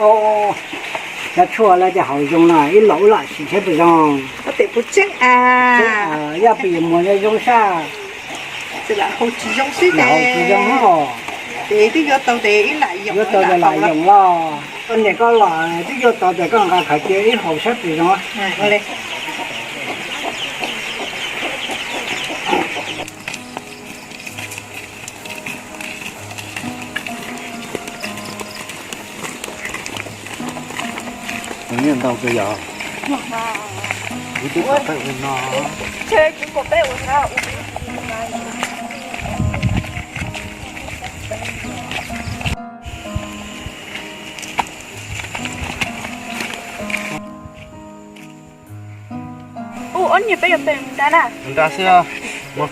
Cov tshuaj lawv tias haus zoo no ib los ua lam sim saib puas zoo. Tes puas tseeb a? Yog pes yuav muag zoo sab, lam haus tsis zoo xwb, lam haus tsis zoo os. Tes twb yuav tau tes ib lam yuav tau tes lam yoom los. Koj niam koj los twb yuav tau tes koj nqa khaws cia ib haus saib puas zoo. Nyiaj ntau kawg yog. Kuv twb kom peb ua no. Ub, ob niag peb yuav pem nra na. Nra xwb. Ub,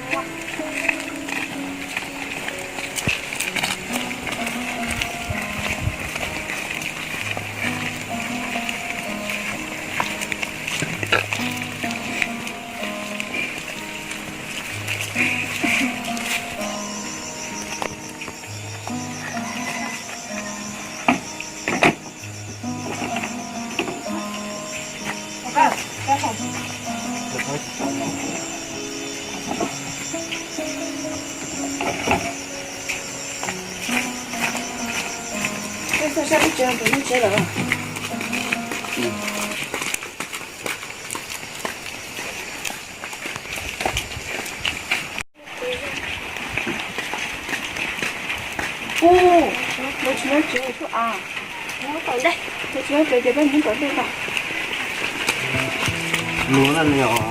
lawv tsis nyob tsev thiab a. Lawv tsis nyob tsev ces peb mus tom tej tau. Luag na nws os.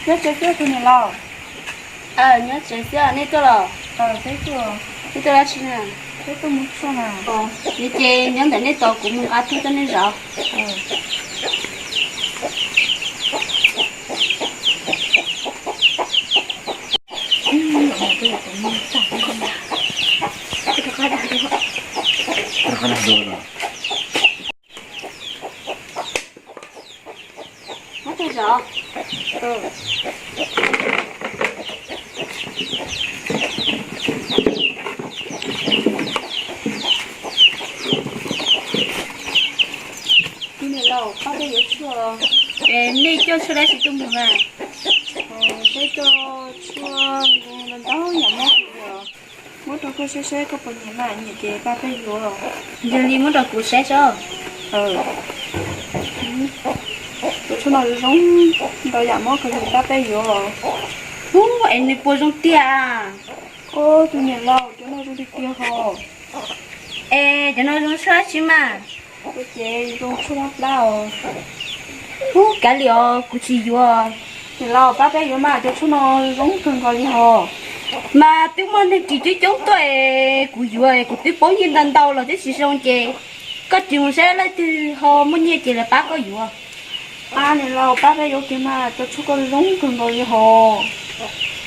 Nyob tsev xwb tus niam laus? Nyob tsev xwb, nej tuaj los? Nej tuaj dab tsi na? Peb tuaj mus tshuaj na. Yog ces nyob ntawm nej tos kuv mus nqa thuj coj nej zov. Muab tag zov. Tus niam laus, pab peb yuav tshuaj. Nej coj tshuaj dab tsi tuaj mus na? Peb coj tshuaj ntau ntau yam mob kawg li os. Muab rau koj saib saib koj puas nyiam na, nyiam ces pab peb yuav. Yog li muab rau kuv saib saib. Tus tshuaj no zoo, ntau yam mob kawg li, pab peb yuav. Ub, es nws puas zoo tiag? Ub, tus niam laus, cov no zoo tiag tiag hos. Es cov no zoo tshuaj dab tsi mas? Ces zoo tshuaj mab plab os. Ub, kav liam os, kuv tsis yuav. Niam laus, pab peb yuav mas, cov tshuaj no zoo kawg nkaus li hos. Mas twb muaj neeg kis coob coob tuaj es kuv yuav, kuv twb paub nyiaj ntau ntau los twb tsis zoo ces koj ris mus saib leej twg ho muaj nyiaj ces lawv pab koj yuav. Niam laus, pab peb yuav kiag mas, cov tshuaj koj zoo kawg nkaus li hos.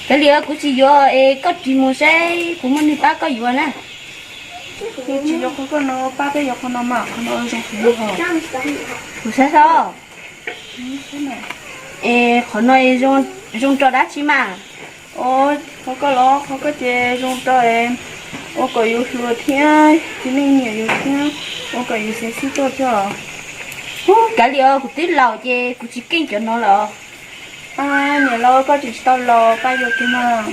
Kav liam, kuv tsis yuav es koj ris mus saib puas muaj neeg pab koj yuav na. Yog tsis yuav qhov koj no, pab peb yuav qhov no mas, qhov no zoo heev li hos. Kuv saib saib. Es qhov no zoo rau dab tsi mas? Qhov koj los, qhov koj ces zoo rau ua kom yus hluas thiab txiv neej nyiam yus thiab, ua kom yus xeev xwb tuaj thiab. Ub, kav liam os, kuv twb laus ces kuv tsis keej cov no lawm. Niam laus, koj tseem tsis tau laus, pab yuav kiag mas.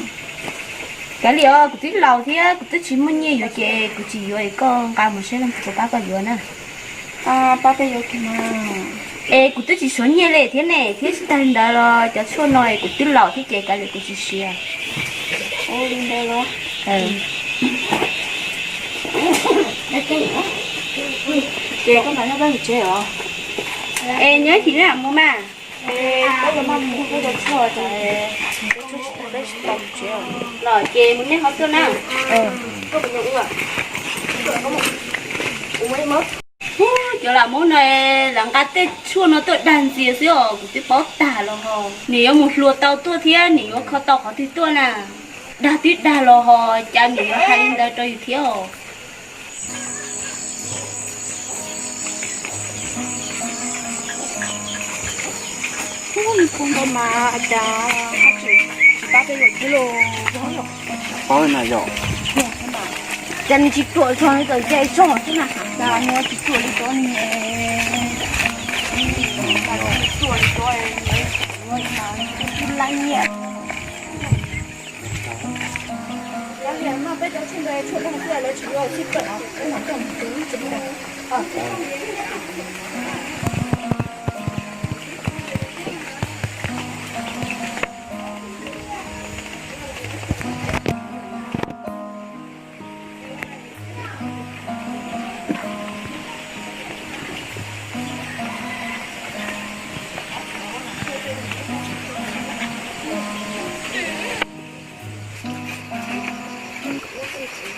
Kav liam os, kuv twb laus thiab kuv twb tsis muaj nyiaj yuav ces kuv tsis yuav es koj nqa mus saib leej twg puas pab koj yuav na. Pab peb yuav kiag mas. Es kuv twb tsis suav nyiaj li thiab ne, thiab tsis tag li ntawd los cov tshuaj no es kuv twb laus thiab ces kav liam kuv tsis siav. Ua li ntawd los. Ces koj mam nyob peb mus tsev os. Es nyob ib chim na mus mas. Koj yuav maj mus muag koj cov tshuaj, peb tsis tau mus tsev los ces mus nej ho tuaj na. Koj puas nyiam ua? Ua ib mab. Cov lam muab no, lam nqa tej tshuaj no tuaj dag ntxias xwb os, kuv twb paub tag los ho. Nws yuav mus hluas tau tuaj thiab nws yuav kho tau qhov twg tuaj na. Dag twb dag los ho, cas nws yuav hais li ntawd rau yus thiab os. Ub, nws poob npaum mas cas tsis pab peb yuav thiab los. Paub na yom. Cas nws tsis ruam zog li tawm nce zog xwb na. Cas nws tsis ruam li tod ne. Cas nws tsis ruam li tod, nws tsis laib nyiaj.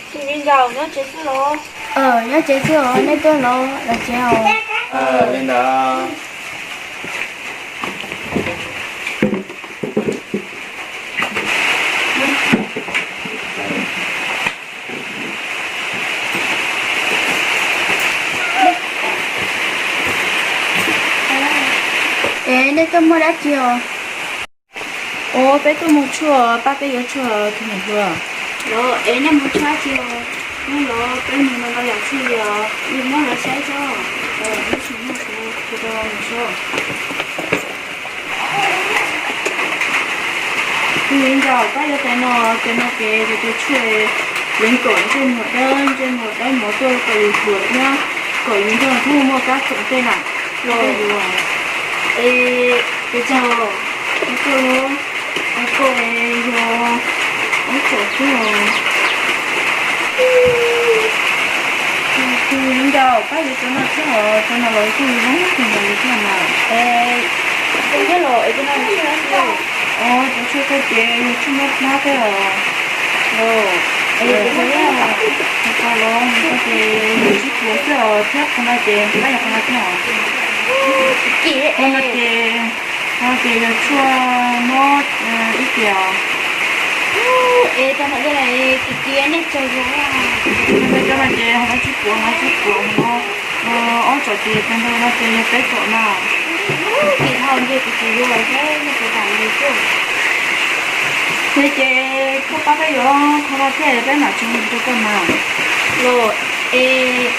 Tsis li ntawd, nyob tsev xwb los? Nyob tsev xwb os, nej tuaj los los tsev os. Li ntawd. Es nej tuaj muaj dab tsi os? Ua peb tuaj muag tshuaj, pab peb yuav tshuaj tus niam hluas. Los es nej muag tshuaj dab tsi os? Nyob los peb mus no los yam tshuaj li os, nej muab los saib tso. Ib sim muag kuv rau mus tso. Tus viv ncaus, pab yuav tais no, tais no ces yog tais tshuaj leev kom ntsej muag dawb, ntsej muag dawb mov tuaj kom yus hluas thiab kom yus nrog thiab muaj kab txoom tej na. Los yuav es pes tsawg? Peb tuaj, peb tuaj yog ob tsom xwb os. Tus viv ncaus, pab yuav cov no thiab os, cov no los kuj zoo kawg nkaus li thiab na. Es zoo thiab los es cov no tshuaj dab tsi? Os, cov tshuaj ko ces yog tshuaj muab hnab tej os. Los es cov no los nws ko ces yog tsib puas xwb os, thiab qhov no ces pab yog qhov no thiab os. Qhov no ces, qhov no ces yog tshuaj mob ib tiam. Es tau ntawm tej no kim kiag nej tsawg yus? Cov no ces hauv no tsib puas, hauv no tsib puas, hauv no ob tsom ces tag nrho no ces yog peb tsom na. Kim dhau ntshe kuv tsis yuav thiab, nej puas kam ntshe xwb. Yog ces koj pab peb yuav qhov no thiab peb mam tso rau koj mas. Los es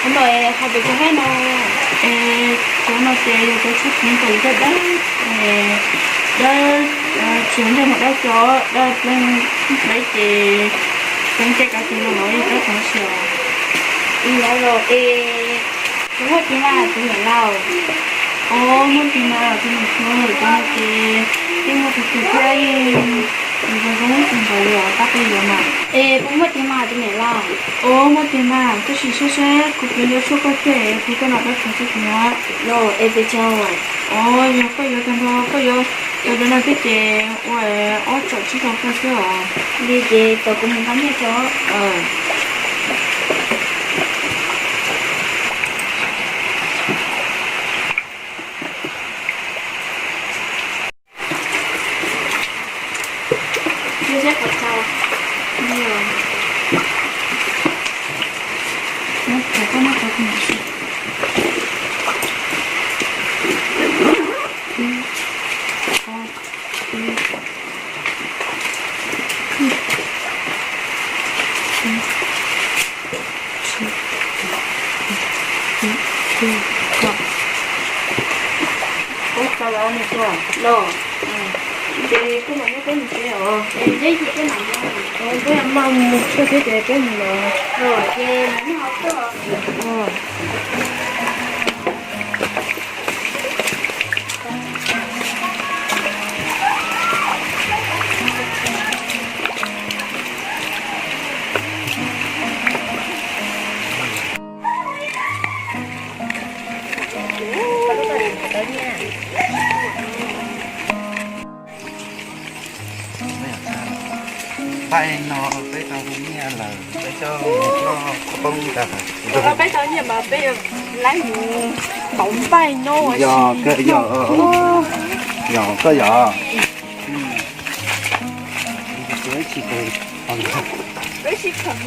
qhov no ho pes tsawg thiab no? Es cov no ces yog cov tshuaj pleev kom yus dawb dawb, dawb, tsis ntsej muag dawb, cov dawb pleev pleev ces pleev tej kav tis no los yeej dawb tag si os. Ib yam los es puas muaj tig mas tus niam laus? Os, muaj tig mas tus niam hluas, cov no ces yeej muaj tus twg thiab yeej zoo zoo kawg nkaus li os, pab peb yuav mas. Es puas muaj tig mas tus niam laus? Os, muaj tig mas, tab sis saib saib kuv pleev yuav tshuaj koj thiab, kuv koj no dawb tag xwb tiag. Los es pes tsawg? Os, yog koj yuav tag nrho, koj yuav tau cov no thiab ces ua ob tsom tsib rau koj xwb os. Li ces tau kuv mus nqa nyiaj tso. Ua tau los ne tuaj los. Ces koj mam nyob peb mus tsev os. Peb mam mus tshuaj thiab ces peb mus los. Los ces mam nyob hauv tuaj. Npaij no peb tau nyiaj lawm, peb coj mus noj poob tas. Peb tau nyiaj mas peb laib mus pauv npaij no. Yog koj yog, yog koj yog. Peb sib tham.